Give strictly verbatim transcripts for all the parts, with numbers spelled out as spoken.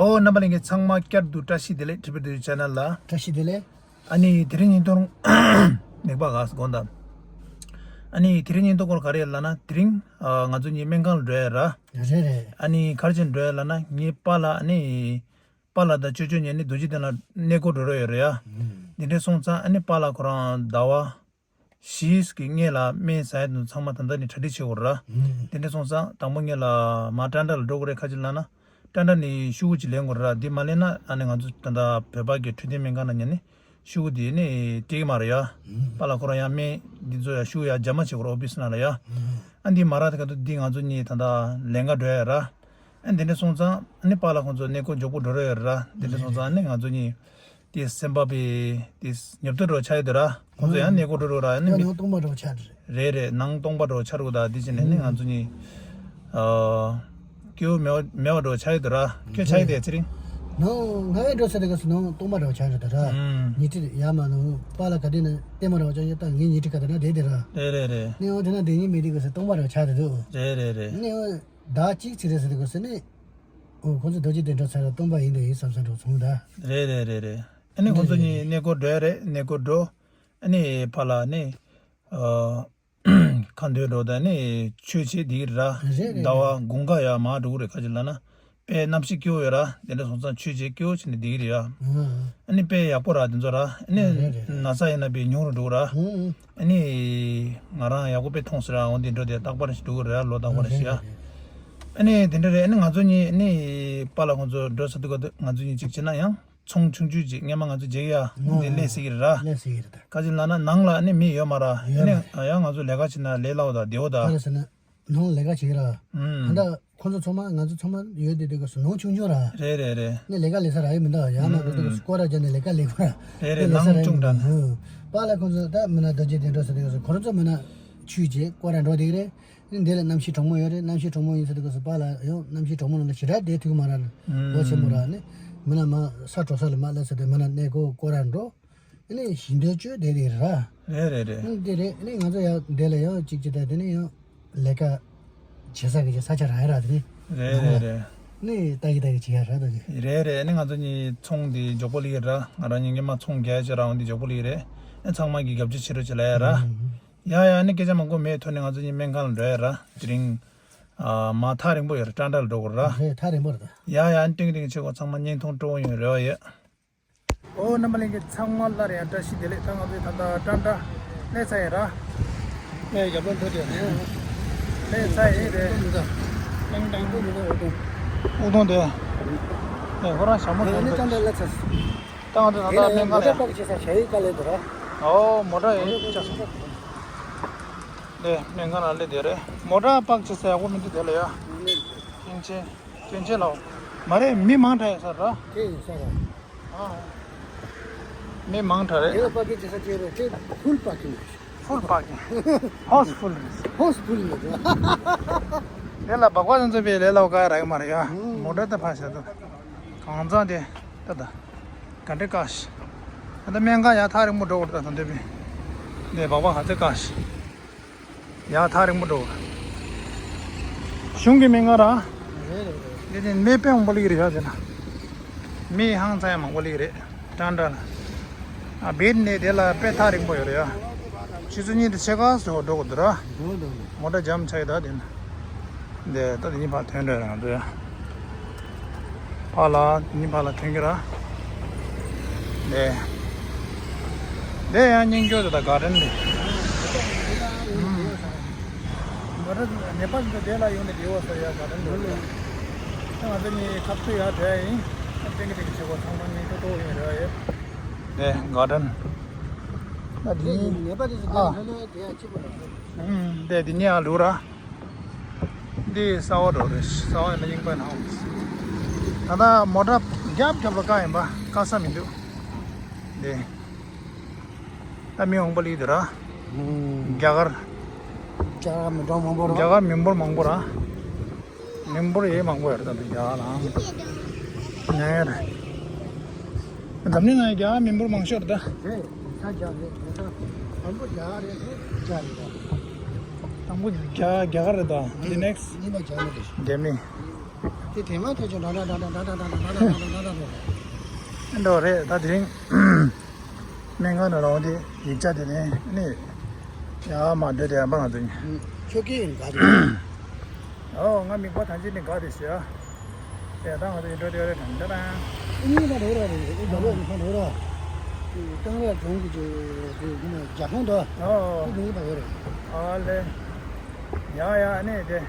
ཨོ། རྣམ་པ་ལྷན་རྒྱས་ཚང་མ་བསྐྱར་དུ་བཀྲ་ཤིས་བདེ་ལེགས། ཊི་བི་ཌི་ཆེ་ནལ་ལ། བཀྲ་ཤིས་བདེ་ལེགས། ཨ་ནི་དེ་རིང་ཉིན་ཐོ་མིག་པ་ག་དགོངས་དག་ཨ་ནི་དེ་རིང་ཉིན་ཐོ་སྐོར་ག་རེ་ཡོད་ལབ་ན། དེ་རིང་ཨ་ང་ཚོ་གཉིས་སྨན་ཁང་ལ་འགྲོ་ཡ་ར། རེད་རེད། ཨ་ནི་ག་རེ་བྱས་འགྲོ་ཡ་ལབ་ན། ངའི་པཱ་ལགས་ཨ་ནི་པཱ་ལགས་དང་ཅོ་ཅོ་གཉིས་ནི་རྡོ་རྗེ་གདན་ལ་གནས་སྐོར་འགྲོ་རོགས་ཡོད་རེད་ཡ། ཨུམ། དེ་འདྲ་སོང་ཙང་ཨ་ནི་པཱ་ལགས་ཁོ་རང་ཟླ་བ་བཞི་གི་སྔོན་ལ་སྨན་ཟ་ཡ་དེ་ཚོ་ཚང་མ་ད་ལྟ་ནས་གྲ་སྒྲིག་བྱེད་དགོས་ར། ཨུམ། དེ་འདྲ་སོང་ཙང་དང་པོ་ངེད་ལ་མར་ཊན་ཊ་ལ་འགྲོ་དགོས་རེད། ག་ཅི་ལབ་ན་ཊན་ཊ་ནས་ཤོག་གུ་ཅིག་ལེན་དགོས་ར། འདི་མ་ལེན་ན་ཨ་ནི་ང་ཚོ་ད་ལྟ་བོད་པ་གི་འཕྲོད་བསྟེན་སྨན་ཁང་ནང་ཉན་ནས་ཤོག་གུ་དེ་ནི་སྤྲད་ཀྱི་མ་རེད་ཡ། ཨུམ། པཱ་ལགས་ཁོ་རང་ཡང་སྨན་འདི་ཚོ་ཡ་ཤོག་གུ་ཡ་རྒྱ་མ་བྱེད་དགོས་ར། ཨོ་ཕི་སི་ནང་ལ་ཡ། ཨུམ། ཨ་འདི་མ་རག་དེ་ག་དུས་འདི་ང་ཚོ་གཉིས་ད་ལྟ་ལེན་ག་འགྲོ་ཡ་ར། ཨ་འདི་འདྲ་སོང་ཙང་ཨ་ནི་པཱ་ལགས་ཁོང་ཚོ་གནས་སྐོར་མགྱོགས་པོ་འགྲོ་རོགས་ཡོད་ར། འདི་འདྲ་སོང་ཙང་ཨ་ནི་ང་ཚོ་གཉིས་དེ་སེམས་པ་པའི་དེ་ཉོབ་ཏོ་འགྲོ་ཆགས་ཡོད་དོ་ར། ཁོང་ཚོ་ཡང་གནས་སྐོར་འགྲོ་རོགས་ར། ཨ་ནི་ཡང་མི་ནང་སྟོང་པ་འགྲོ་ཆགས་རེད། རེད་རེད། ནང་སྟོང་པ་འགྲོ་ཆགས་རོགས་ད། འདི་བྱས་ནས་ནི་ང་ཚོ་གཉིས་ཨ་སྐྱིད་པོ་མེད་པ་མེད་པ་འགྲོ་ཆགས་ཡོད་དོ་ར། ཁྱོད་ཆགས་ཡོད་དེ་ཚེ་རིང་། ནང་ང་ཡང་འགྲོ་ས་དེ་ག་སུ་ནང་སྟོང་པ་འགྲོ་ཆགས་རེད་དོ་ར། ཨུམ། ཉལ་ཁྲི་ཡ་མ་ནང་པཱ་ལགས་ག་དེ་ན་ལྟད་མོ་ར་བ་ཅང་ཡོད་ད། ངའི་ཉལ་ཁྲི་ག་དེ་ན་བསྡད་དེ་ར། རེད་རེད་རེད། ནི་འོ་དེ་ན་བསྡད་ཉིན་མི་དེ་ག་སུ་སྟོང་པ་འགྲོ་ཆགས་རེད་དོ། རེད་རེད་རེད། ནི་འོ། ཟླ་གཅིག་ཙམ་རེད་ཟེར་དུས་སྐབས་སུ་ནི། ཨོ་ཁོང་ཚོ་རྡོ་རྗེ་གདན་འགྲོ་ཚར་ལ་སྟོང་པ་ཡིན་འདོད་ཡིན་བསམ་བསམ་འགྲོ་སོང་ད། རེད་རེད་རེད་རེད། ཨ་ནི་ཁོང་ཚོ་གཉིས་གནས་སྐོར་འགྲོ་ཡ་རེད། གནས་སྐོར་འགྲོ། ཨ་ནི་ཕར་ལ་ནི་ཨ་ཁ་འདོན་འགྲོ་ད་ནི་ཆོས་བྱེད་འདི་ར། རེད་རེད་ཟླ་བ་རེད། དགུན་ཁ་ཡ་མར་འགྲོ་གི་རེད། ག་ཅི་ལབ་ན་དཔེ་གནམ་གཤིས་སྐྱིད་པོ་ཡོད་ར། དེ་འདྲ་སོང་ཙང་ཆོས་བྱེད་སྐྱིད་པོ་བྱས་ནས་བསྡད་ཀྱི་རེད་ཡ། ཨ་ཨ། ཨ་ནི་དཔེ་ཡག་པོ་ར་དེ་ཚོ་ར། ཨ་ནི་རེད་རེད་རེད། ན་ཚ་ཡིན་ན་དཔེ་ཉུང་རུ་འགྲོ་ར། ཨ་ཨ། ཨ་ནི་ང་རང་ཡག་པོ་དཔེ་མཐོང་སོང་ར། འོ་འདི་འགྲོ་དེ་རྟག་པར་ཞིག་འགྲོ་གི་རེད་ཡ། ལོ་རྟག་པར་ཞིག་ཡ། རེད་རེད་རེད། ཨ་ནི་དེ་འདྲ་རེད། ཨ་ནི་ང་ཚོ་གཉིས་ཨ་ནི་པཱ་ལགས་ཁོང་ཚོ་འགྲོ་ས་དུས་སྐབས་དུ་ང་ཚོ་གཉིས་གཅིག་བྱས་ན་ཡང་ཚོང་ཆུང་ཆུང་ཅིག་སྔས་མ་ང་ཚོ་མཇལ་ཡ་འདི་ལས་སྲིད་ཀྱི་རེད་ར། ལས་སྲིད་ཀྱི་རེད་ད། ག་ཅི་ལབ་ན་ནང་ལ་ཨ་ནི་མི་ཡོད་མ་ར། ཡོད་ཨ་ནི་མ་རེད། ཡང་ང་ཚོ་ལས་ཀ་བྱེད་ན་ལས་སླ་བོ་ད་བདེ་བོ་ད། ག་རེ་ཟེར་ན་ནང་ལས་ཀ་བྱེད་ཀྱི་ར། ཨུམ། ད་ལྟ་ཁོང་ཚོ་ཚང་མ་ང་ཚོ་ཚང་མ་ཡོད་དེ་དུས་སྐབས་སུ་ནང་ཆུང་ཆུང་ར། རེད་རེད་རེད། ནི་ལས་ཀ་ལས་ས་ར་ཡོད་མི་འདུག་ཡང་ན་འགྲོ་དུས་སྐོར་ར་བརྒྱབ་ནས་ལས་ཀ་ལས་དགོས་ར། རེད་རེད། ལས་ས་ནང་ར་ཆུང་དྲགས་ན། ཡོད་མི་འདུག་ཨུམ། པཱ་ལགས་ཁོང་ཚོ་ད་མི་ན་རྡོ་རྗེ་གདན་འགྲོ་ཟེར་དུས་སྐབས་སུ་ཁོ་རང་ཚོ་མི་ན་ཆོས་བྱེད་སྐོར་ར་འགྲོ་བསྡད་ཀྱི་རེད། ནི་འདི་ལ་གནམ་གཤིས་གྲང་མོ་ཡོད་རེད། གནམ་གཤིས་གྲང་མོ་ཡིན་ཟེར་དུས་སྐབས་སུ་པཱ་ལགས་ཡང་གནམ་གཤིས་གྲང་མོ་ནང་ལ་ཞེ་དྲག་བསྡད་ཐུབ་ཀྱི་མ་རེད། ལོ་ཆེན་མོ་རེད། ནི་མི་ན་མར་ས་དྲོ་ས་ལ་མར་སླེབས་ཟེར་དུས་མི་ན་གནས་སྐོར་སྐོར་ར་འགྲོ། ནི་ཞིང་དོན་བཅོས་བསྡད་དེ་ར། རེད་རེད་རེད། ནི་འདི་རེད། ནི་ང་ཚོ་ཡང་འདི་ལ་ཡང་གཅིག་གཅིག་ད་དེ་ནི་ཡང་ལས་ཀ་བྱེད་ས་གི་ས་ཆ་རག་ཡ་ར་དེ་ནི། རེད་རེད་རེད། ནི་ལྟ་གི་ལྟ་གི་བྱེད་ཡ་ར་ད་གི། རེད་རེད། ནི་ང་ཚོ་གཉིས་ཚོང་འདི་མགྱོགས་པོ་ལི་ར། ང་རང་གཉིས་སྔོན་མ་ཚོང་རྒྱག་ཡ་ཅིག་རག་འོང་། འདི་མགྱོགས་པོ་ལི་རེད། ནི་ཚང་མ་གི་རྒྱབ་སྐྱོར་བྱེད་རོགས་བྱེད་ལབ་ཡ་ར། ཨུམ། ཡ་ཡ། ནི་སྐད་ཆ་མང་པོ་མེད། ཐོག་ནས་ང་ཚོ་གཉིས་སྨན་ཁང་ལ་འགྲོ་ཡ་ར། དེ་རིང་ཨ་མ་ཐག་རིང་པོ་ཡོད་ར། ཊན་ཊ་ལ་འགྲོ་དགོས་ར། རེད། ཐག་རིང་པོ་རེད་ད། ཡ་ཡ། ནི་ཏིང་ཏིང་བྱེད་དགོས། ཚང་མ་བརྙན་ཐུང་སྤྲོ་བོ་ཡོང་རེ་བ་ཡོད། ཨོ་རྣམ་པ་ལྷན་རྒྱས་ཚང་མ་སླར་ཡང་བཀྲ་ཤིས་བདེ་ལེགས། ད་ང་ཚོའི་ད་ལྟ་ཊན་ཊ་སླེབས་ཚར་ཡིན་ར། ཨེ་རྒྱབ་ལོགས་འགྲོ་དེ། སླེབས་ཚར་ཡིན་རེད། ལེང་ཏང་། དབུགས་གཏོང་དེ། ཨེ་ཁོ་རང་ཞྭ་མོ་ཨེ་ནི་ཊན་ཊ་སླེབས་ཚར། ད་ང་ཚོ་ད་ལྟ་སྨན་ཁང་ལ་ཡ། མོ་ཊ་པག་བྱེད་ས་ཞྭ་ཡི་ཀ་ལེ་འདུག་ར། ཨོ་མོ་ཊ་ཡི་ཅག་སོང་། ལེ་སྨན་ཁང་ལ་སླེབས་དེ་རེད། མོ་ཊ་པག་བྱེད་ས་ཡག་པོ་མི་འདུག་དེ་ལ་ཡ། སྐྱོན་ཆེན། སྐྱོན་ཆེན་ལའོ། མ་རེད། མི་མང་དྲགས་ཡོད་ས་ར། དེ་ཡིན་ས་ར། ཨ། མི་མང་དྲགས་རེད། དེ་ལ་པར་ཀིང་བྱེད་ས་ཅིག་རེད། དེ་ཕུལ་པར་ཀིང་རེད། ཕུལ་པར་ཀིང་། ཧོ་སི་ཕུལ་རེད། ཧོ་སི་ཕུལ་རེད། དེ་ལ་སྦག་སྦག་ཚོ་ཚོ་པའི་ལས་སླ་བོ་ག་རག་གི་མ་རེད་ཡ། ཨང་། མོ་ཊ་ད་ཕར་བཞག་ད། གང་ཚང་དེ་ད་ད། ག་འདྲ་བཀག་ཤི། ད་ལྟ་སྨན་ཁང་ཡར་ཐག་རིང་པོ་འགྲོ་དགོས་རེད་ད། ད་འདོད་པའི་འདི་སྦག་སྦག་ཧ་ཚེ་བཀག་ཤི། ཡར་ཐག་རིང་པོ་འགྲོ། གཞུང་གི་སྨན་ཁང་ར། རེད་རེད་རེད། འདི་ནི་མི་དཔེ་མང་པོ་སླེབས་ཀྱི་རེད་ཤག་དེ་ན། མི་ཧང་སང་ཡ་མང་པོ་སླེབས་ཀྱི་རེད། ཊན་ཊ་ལ། ཨ་བེད་ནས་དེ་ལ་དཔེ་ཐག་རིང་པོ་ཡོད་རེད་ཡ། ཆུ་ཚོད་གཉིས་དང་ཕྱེད་ཀ་ཙམ་འགྲོ་དགོས་འདུག་ར། འགྲོ་འགྲོ་འགྲོ། མོ་ཊ་འཇམ་ཆགས་ཡོད་ད་དེ་ན། འདི་ད་དེ་གཉིས་ཕར་ཐོན་འགྲོ་ཡ་རང་འགྲོ་ཡ། ཕར་ལ་དེ་གཉིས་ཕར་ལ་ཐོན་གྱི་ར། འདི། འདི་ཡང་སྙིང་རྗེ་དེ་ད་གར་ཌེན་འདི། ཨུམ། མ་རེད། ནེ་པཱལ་འདི་དེ་ལ་ཡོང་ནས་བསྡད་ཡོད་ས་ཡ་གར་ཌེན་འདི་རེད། ད་ང་ཚོ་གཉིས་ཁ་ཐུག་ཡར་བསྡད་ཡིན། ཨ་ཏིང་ཏིང་བྱེད་དགོས། ཚང་མ་གཉིས་ཐོག་ཐོག་ཡོང་རེ་བ་ཡོད། འདི་གར་ཌེན། ད་འདི་གཉིས། ནེ་པཱལ་འདི་ཚོ་ཨ། དེ་ལ་དེ་ཡ་གཅིག་པ་རེད། ཨུམ། འདི་འདི་གཉིས་ཡང་ལུག་ར། འདི་གསར་པ་འགྲོ་རེད། གསར་པ་ཡིན་ན་རྙིང་པ་ཡིན་ན་ཧང་། ད་ལྟ་མོ་ཊ་རྒྱབ་རྒྱབ་ལ་བཀག་ཡིན་པ། བཀག་ས་མི་འདུག་འདི། ད་མི་མང་པོ་སླེབས་འདུག་ར། ཨུམ། རྒྱ་གར། རྒྱ་གར་མི་གྲངས་མང་པོ་ར། རྒྱ་གར་མི་འབོར་མང་པོ་ར། མི་འབོར་ཡེ་མང་པོ་ཡོད་རེད་ད་རྒྱ་གར་ལ། ཉན་ཡ་རེད། འཛམ་གླིང་ནང་རྒྱ་གར་མི་འབོར་མང་ཤོས་རེད་ད། རེད། ས་རྒྱ་རེད། ས་དང་པོ་རྒྱ་གར་རེད། ས་རྒྱ་རེད་ད། དང་པོ་རྒྱ་རྒྱ་གར་རེད་ད། དེ་ནེག་སི་གཉིས་པ་རྒྱ་མི་རེད། རྒྱ་མི། དེ་དེ་མ་ཐོས་ཀྱང་འདྲ་འདྲ་འདྲ་འདྲ་འདྲ་འདྲ་འདྲ་འདྲ་འདྲ་འདྲ་འདྲ་འདྲ་འདྲ་འདྲ་འདྲ། འགྲོ་རེད། ད་དེ་རིང་སྨན་ཁང་ནང་ལ་འོང་དེ་ཡིག་ཆ་དེ་ནས་ནི་ཡར་མར་སྡོད་དེ་ཡར་འབའ་ང་ཚོ་གཉིས། ཁྱོད་སྐད་ཡིན་ག་དེ། ཨོ་ང་མིག་པ་ཐམས་ཅད་ནི་དགའ་དེ་ཞུ་ཡ། དེ་ད་ང་ཚོ་ཡིན་འགྲོ་དེ་རེད་དང་འདྲ་དང་། ཨེ་ནི་ད་འགྲོ་ར་རེད། ཨེ་འགྲོ་ར་ཡིན་ཁ་འགྲོ་ར། དེ་གཏང་རག་གྲོང་གི་ཚོ་དེ་ཡིན་ན་རྒྱ་ཁོང་དོ། ཨོ་དེ་ཡིན་པ་ཡོད་རེད། ཨ་ལེ། ཡ་ཡ་ཨ་ནི་དེ་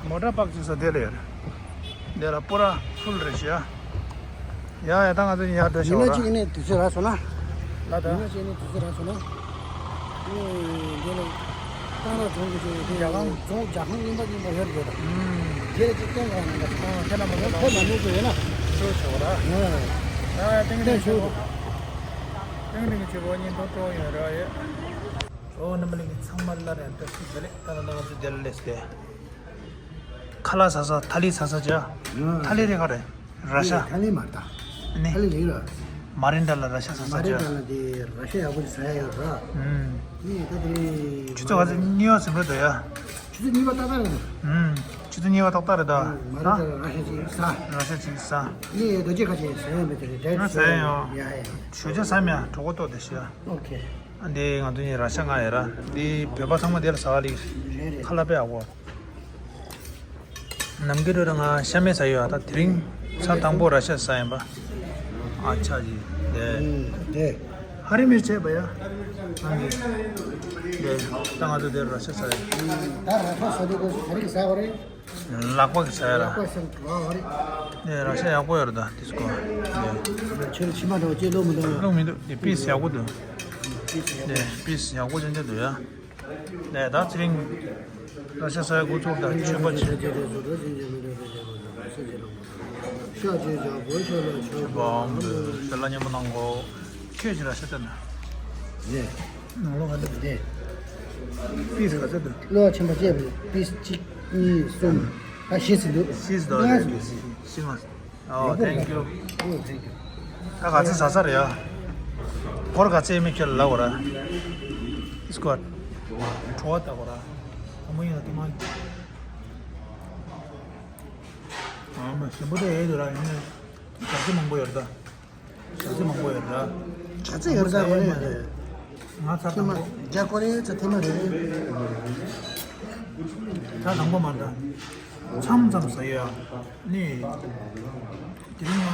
མོ་ཊ་པག་ཅིག་ས་དེ་ལ་ཡོད་རེད། འདི་ལ་པུ་ར་ཕུལ་རེད་ཤག་ཡ་ཡ་ད་ང་ཚོ་ཡར་འགྲོ་ཉི་མ་ཤོག་གཅིག་ར། ནས་དུས་ཚོད་རག་སོང་ན། ལ་ད། ཉི་མ་གཅིག་ནས་དུས་ཚོད་རག་སོང་ན། ཨེ་འདི་ལ་གཏང་རག་གྲོང་གི་ཚོ་དེ་རྒྱ་ཁང་། གྲོང་རྒྱ་ཁང་རྙིང་པ་རྙིང་པ་ཡོད་རེད་ད། ཨུམ། དེ་ལ་གཅིག་སྟོན་ག་ན་འདྲ། ཨོ་ཁྱེད་རྣམ་པ་ཚོ་ཁོ་མ་ནུས་དགོས་ཡོད་ན། ཤོག་ཤོག་ར། ཨ། ཡ་ཡ་ཏིང་ཏིང་ཤོག་ཏིང་ཏིང་ཆུ་བོ་གཉིས་ཐོག་ཏོ་ཡོད་ར་ཡོད། ཨོ་རྣམ་པ་ལྷན་རྒྱས་ཚང་མ་སླར་ཡང་བཀྲ་ཤིས་བདེ་ལེགས། ད་ལྟ་ང་ཚོ་འདི་ལ་སླེབས་ཏེ། ཁ་ལག་ཟ་ས་ཐ་ལི་ཟ་ས་བྱ། ཨ། ཐ་ལི་རེད་ག་རེད། ར་ཤ། ཐ་ལི་མ་རེད་ད། ནི། ཐ་ལི་ལེགས་ར། མ་རིན་ཌ་ལ་ར་ཤ་ཟ་ས་མ་རིན་ཌ་བྱ། ལ་དེ་ར་ཤ་ཡག་པོ་ཞིག་ཟ་ཡ་ཡོད་ར། ཨུམ། ནི་ད་དེ། ཆུ་ཚོད་ག་ཚོད། གཉིས་པ་ཟིན་པ་འདུག་ཡ། ཆུ་ཚོད་གཉིས་པ་ཏག་ཏག་རེད་འདུག་ཨུམ། ཆུ་ཚོད་གཉིས་པ་ཏག་ཏག་རེད་ད། མ་རིན་ཌ་ལ་ར་ཤ་ཅིག་ཟ། ར་ཤ་ཅིག་ཟ། ནི་རྡོ་རྗེ་ཁ་ཆེ་ཟ་ཡ་མེད་དེ་རེད། ང་ཟ་ཡ་ཡོད། ཡ་ཡ། ཞུ་བྱ་ཟ་མེད་གྲོད་ཁོག་ལྟོགས་དེ་ཞུ་ཡ། ཨོ་ཁེ། འདི་ང་ཚོ་གཉིས་ར་ཤ་ང་ཡོད་ར། འདི་བོད་པ་ཚང་མ་འདི་ལ་ཟ་བ་ལིག་རེད་རེད། ཁ་ལག་དཔེ་ཡག་པོ། ནམ་རྒྱུན་རེ་རེ་ང་ཤ་མེད་ཟ་ཡོད་ཨ། ད་དེ་རིང་ཚར་དང་པོ་ར་ཤ་ཟ་ཡིན་པ། ཨ་ཆ་ཡི་དེ། ཨུམ་དེ། ཧ་རི་མིར་བྱས་པ་ཡ། ཨ་ནི། དེ། ད་ང་ཚོ་དེར་ར་ཤ་ཟ་ཡོད། ད་ར་ཤ་ཟ་དུས་གོ་ཧ་རི་གི་ཟ་བ་རེད། ལག་པ་གི་ཟ་ཡ་ར། ལག་པ་ཟ་བ་རེད། དེ་ར་ཤ་ཡག་པོ་ཡོད་རེད་ད་དེ་སྐོར། དེ། ཁྱོད་ཕྱི་མ་འདྲ་བ་ཅེས་ལོ་མི་འདུག་ལོ་མི་འདུག་དེ་པིས་ཡག་པོ་འདུག་དེ་པིས་ཡག་པོ་ཅན་ཅན་འདུག་ཡ། ནས་ད་ཚེ་རིང་ར་ཤ་ཟ་ཡ་འགོ་ཚུགས་དང་མཆོད་པ་བྱེད། ཤ་བཅད་བྱ་བོད་ཤ་ལ་ཤ་བ་ཤ་ལ་མཉམ་པོ་གནང་གོ། ཁྱོད་ཀྱི་ར་ཤ་བཏོན་ན། ནས། ནང་ལོགས་ང་འདི་ནས། པིས་ག་ཚོད་འདུག་གློ་བ་ཆེན་པོ་བཅས་པའི་པིས་གཅིག་གཉིས་གསུམ། ད་བཞི་ཟིན་འདུག་བཞི་ཟིན་འདུག་ལྔ་ཟིན་འདུག་བཞི་ལྔ་ཟིན། ཨོ། ཡག་པོ་རེད། Thank you. ཨོ། Thank you. ད་ག་ཚོད་ཟ་ས་རེད་ཡ། སྒོར་ག་ཚོད་ཡིན་མིན་ཁྱོད་ལ་ལབ་དགོས་ར། It's good. བྲོ་བ་ལྟ་དགོས་ར། བུ་མོ་ཡིན་ན་དེ་མ། ཨ་མ་ཞིམ་པོ་ད་ཡོད་ར། ཡིན་ནའི་ཇ་ཚི་མང་པོ་ཡོད་ར། ཇ་ཚི་མང་པོ་ཡོད་ར། ཇ་ཚི་ཡོད་ས་གོ་ནས་རེད། ང་ཚ་དང་པོ། ཇ་ཀོ་རེ་ཚ་ཐེ་མ་རེ་རེ། ད་དང་པོ་མ་འདྲ། མཚམས་མཚམས་ཟ་ཡ། ནི། དེ་རིང་ང་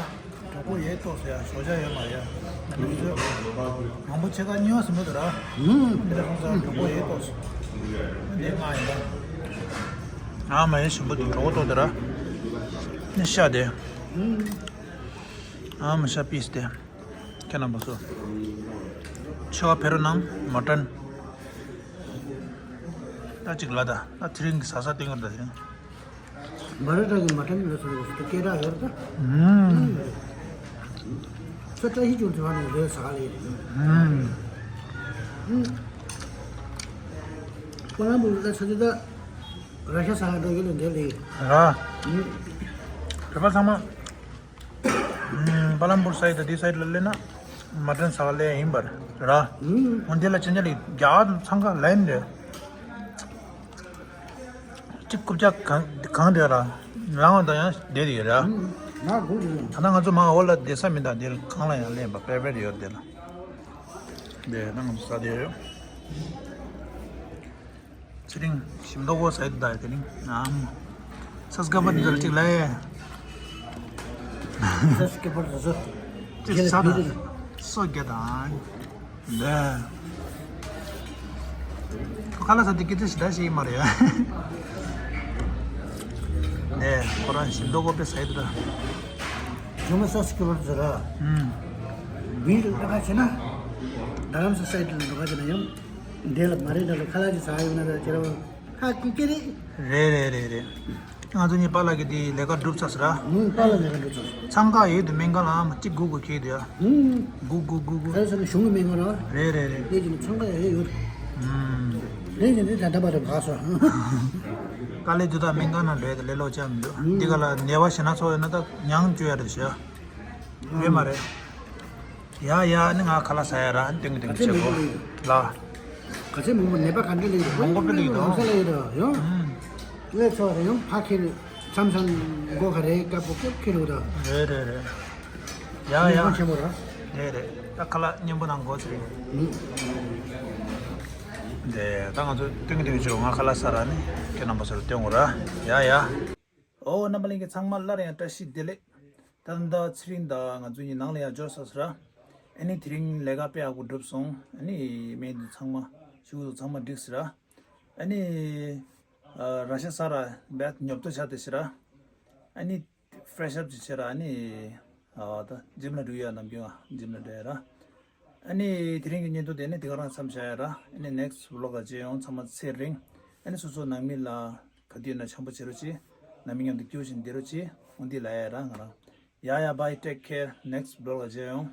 གྲོད་ཁོག་ཡས་ཏོག་ཟ་ཡ། ཞོགས་ཇ་ཡོད་མ་རེད་ཡ། ང་ཚོ་མང་པོ་ཕྱེད་ཀ་གཉིས་པ་ཟིན་པ་འདུག་ར། ཧུམ། འདི་ལ་ཁོང་ཚོ་གྲོད་ཁོག་ཡས་ཏོག་ཟ། འདི་ང་ཡིན་པ། ཨ་མ་ཡས་ཞིམ་པོ་འདུག་གྲོད་ཁོག་ཏོག་འདུག་ར། ནི་ཤ་དེ། ཧུམ། ཨ་མ་ཤ་པིས་དེ། ཁྱེད་རྣམ་པ་ཚོ། ཆེ་བ་ཕེ་རོ་ནང་མ་ཏྲན། ད་ཅིག་ལ་ད། ད་དེ་རིང་གི་ཟ་ས་སྟེང་ད་དེ་རིང་། མ་རེད་ད་གི་མ་ཏྲན་ལ་སོ་སོ་སྐད་གྲགས་ཡོད་ད། ཧུམ། ས་བཀྲ་ཤིས་ལྗོངས་དེ་བ་ནས་རེད་ཟ་ག་ལེ། ཧུམ། ཧུམ། ཀོ་ལམ་བུ་ལ་ས་ཆ་ད་ར་ཤ་ཟ་ག་འགྲོ་ཡོད་ལ་འདྲ་ལེ། ར། ཧུམ། བོད་པ་ཚང་མ། ཨམ། པ་ལམ་པུར་སའིད་དང་འདི་སའིད་ལ་སླེབས་ན་མ་ཏྲན་ཟ་ག་ལེ་ཡིན་པར་ར། ཨུམ། འོན་ཏེ་ལ་ཅན་ཅ་ལི་རྒྱ་ཚང་ཀ་ལན་རེད། གཅིག་རྐུབ་བཀྱག་གང་གང་དེ་ར། རང་དང་ཡང་བསྡད་ཡོད་ར། ཨུམ། ང་དགོས་རེད། ད་ལྟ་ང་ཚོ་མ་འོ་ལ་བསྡད་ས་མི་འདུག་འདིར་གང་ལ་ཡང་སླེབས་པ་པེ་པེར་ཡོད་དེ་ལ། དེ་ན་ང་ཚོ་ཟ་བསྡད་ཡོད། ཚེ་རིང་ཞིམ་མདོག་པོ་ཟ་ཡི་འདུག་ད་དེ་རིང་ཨམ། ས་སྐ་པ་འདི་ལ་གཅིག་ལ་ཡེ། ས་སྐ་པ་རེད་ཟེར། གཅིག་ཟ་དང་། སོ་བརྒྱ་དང་། ལེ། ཁོ་ཁ་ལག་ཟ་དེ་སྐད་ཆ་ཞིག་ད་བཤད་ཀྱི་མ་རེད་ཡ། ལེ་ཁོ་རང་ཞིམ་མདོག་པོ་དཔེ་ཟ་ཡི་འདུག་ད། ཇོ་མོ་ས་སྐ་པ་ཟེར་ར། ཨུམ། མི་ལ་ཁ་ཆེ་ན། རྡ་རམ་ས་སའི་ལ་ཁ་ཆེ་ན་ཡང་། འདི་ལ་མ་རེད་ད་ལ་ཁ་ལག་ཅིག་ཟ་ཡོང་ན་ད་ཁྱེད་རང་ཧ་གོ་གི་རེད། རེད་རེད་རེད་རེད། ང་ཚོ་གཉིས་པཱ་ལགས་ཀྱིས་དེ་ལས་ཀ་སྒྲུབ་ཚར་ཟེར་ར། ཨུམ། པཱ་ལགས་ལས་ཀ་སྒྲུབ་ཚར། འཚང་ཁ་ཡོད་དུ་སྨན་ཁང་ལ་ཨ་མ་གཅིག་སྒུག་དགོས་ཁེལ་དུ་ཡ། ཨུམ། སྒུག་སྒུག་སྒུག་སྒུག་ག་རེ་ཟེར་ན་གཞུང་གི་སྨན་ཁང་ར། རེད་རེད་རེད། ལས་ཀྱི་ནི་འཚང་ཁ་ཡོད་ཡོད། ཨུམ། ལས་ཀྱི་ནི་ད་ལྟ་བར་དུ་བག་སོ། དཀའ་ལས་དུ་དག་སྨན་ཁང་ནང་འགྲོ་ཡ་དེ་ལས་ལོག་ཅང་མི་འདུག་ཨུམ། འདི་ག་ལ་ནད་པ་ཞེ་ན་ཚོ་ཡོད་ན་ད་མྱང་བཅོས་ཡ་རེད་ཤག་ཡོད་མ་རེད། ཡ་ཡ་ནི་ང་ཁ་ལག་ཟ་ཡ་ར་ཏིང་ཏིང་བྱེད་གོ་ལ། ག་ཚད་མང་པོ་ནད་པ་ག་འདྲ་ལས་ཡོད། མང་པོ་དཔེ་ལས་ཡོད་དོ། ལ་ཡོད་དོ་ཡོང་། ཨུམ། ལས་ཚོ་རེ་ཡོང་ཕ་ཁེ་རེ། མཚམས་མཚམས་མགོ་ག་རེ་དཀར་པོ་ཀེབ་ཁེ་རུ་ར། རེད་རེད་རེད། ཡ་ཡ། མགོ་ཆེན་པོ་ར། རེད་རེད། ད་ཁ་ལག་མཉམ་པོ་ནང་མགོ་ཚོས། དེ་ད་ང་ཚོ་སྟོན་གྱི་སྟོན་གྱི་ཆོག་ང་ཁ་ལག་ཟ་ར་ནི་ཁྱེད་རྣམ་པ་ཚོར་སྟོན་དགོས་ར། ཡ་ཡ། ཨོ་རྣམ་པ་ལྷན་རྒྱས་ཚང་མ་སླར་ཡང་བཀྲ་ཤིས་བདེ་ལེགས། ད་ལྟ་ཚེ་རིང་དང་ང་ཚོ་གཉིས་ནང་ལ་ཡར་འབྱོར་ཚར་སོང་ར། ཨ་ནི་དེ་རིང་ལས་ཀ་དཔེ་ཡག་པོ་གྲུབ་སོང་། ཨ་ནི་སྨན་དེ་ཚང་མ་ཤུ་གུ་ཚང་མ་འགྲིག་སོང་ར། ཨ་ནི་ཨ་ར་ཤ་ཟ་ར་བས་ཉོབ་ཏོ་ཆགས་བསྡད་སོང་ར། ཨ་ནི་ཕེ་རེ་ཤི་ཨབ་ཅིག་བྱས་ར། ཨ་ནི་ཨ་ད་ཇིམ་ལ་འགྲོ་ཡ་ནམ་རྒྱུན་ཨ་ཇིམ་ལ་འགྲོ་ཡ་ར། ཨ་ནི་དེ་རིང་གི་བརྙན་ཐུང་དེ་ནི་དེ་ག་རང་མཚམས་བཞག་ཡ་ར། ཨ་ནི་ནེག་སི་ཊི་བི་ལོག་ལ་མཇལ་ཡོང་། ཚང་མ་ཚེ་རིང་། ཨ་ནི་སོ་སོ་ནང་མི་ལ་ག་དུས་ཡིན་ན་འཆམ་པོ་བྱེད་རོགས་གྱིས། ནང་མི་མཉམ་དུ་སྐྱིད་པོ་བྱས་བསྡད་རོགས་གྱིས། འོ་འདི་ལབ་ཡ་ར་ང་རང་། ཡ་ཡ། Bye, take care, next vlog ལ་མཇལ་ཡོང་།